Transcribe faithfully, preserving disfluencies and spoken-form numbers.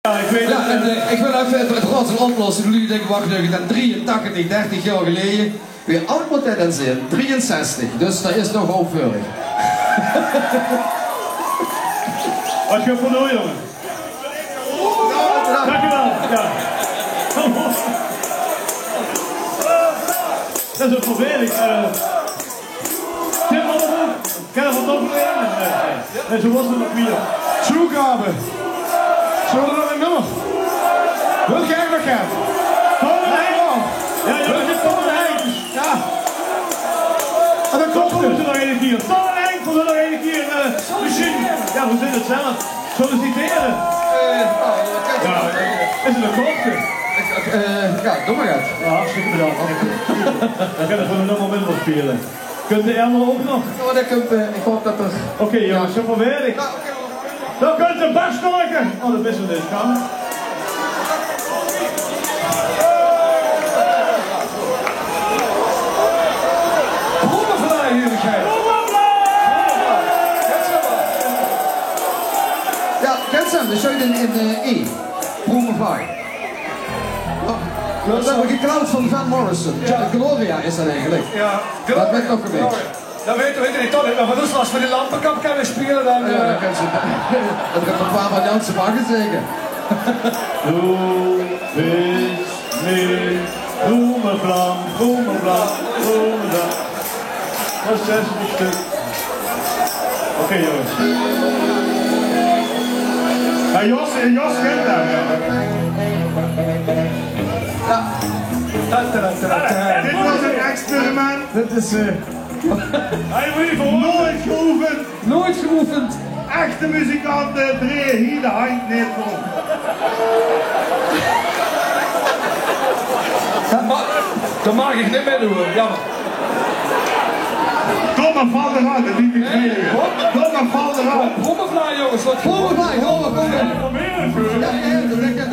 Ja, ich weit 't, en, eh, ich wil effe 't, 't raadsel oplosse. Luuj dinke: wach effe, dan drieëntachtig, dertig jaor geleje. Wie aad mót det dan zeen? Drieënzestig. Dus dao is nog hoof veur. Wat geer veur noe, jónge? Dankjewel. Ja. Det is ein probleem. Eh, Tim Oliver, ken je van Tom Verlaine? Nee, nee. Nee, zo was het nog weer. Zugabe. Zullen we nog een nummer? Wil jij nog gaan? Tom Verlaine. Ja, ja. Wil je Tom Verlaine? Ja. En dan komt er. Kom er nog een keer. Tom Verlaine, kom er nog een keer. Eh, misschien. Ja, we zitten het zelf. Solliciteren. Eh, nou, dat kan. Ja, is het een korte? Eh, ja, doe maar het. Ja, hartstikke bedankt. Dan kan ik voor een nummer minder spelen. Kunt de Emma ook nog? Ja, dat kunt, eh, ik hoop dat er... Oké, jongens, zo probeer ik. Ja, oké. Dan kunt de Bas Storken. Oh, dat is er dus. Kan. Brommervlaai, heerlijk, hè? Ja, kent ze hem? Dat zit in, in, eh, E. Brommervlaai. Oh, dat hebben we geklaut van Van Morrison. Ja. Gloria is dat eigenlijk. Ja. Dat werd nog geweest. Gloria. Dan weten we het niet, toch? Maar van ons was voor de lampenkap kan we spelen dan. Ja, eh. Dan kan ze het repertoire van Janse Bagge zeker. Doe bist mir Blumenblank, Blumenblank, Blumenblank. Dat is zestig stuk. Oké, jongens. Ja, Jos, Jos kent hem, ja. Ja. Ta, ta, ta, ta, ta. Dit was een experiment. Dit is, eh, Nooit geoefend. Nooit geoefend. Echte muzikanten drieë hier de hand neer voor. Dat ma-, dat mag ik niet meer doen, jammer. Kom maar, val eruit, dat liet ik weten. Kom maar, val eruit. Brommervlaai, jongens, wat... Brommervlaai, kom maar, kom maar. Ja, ja, dat ben ik.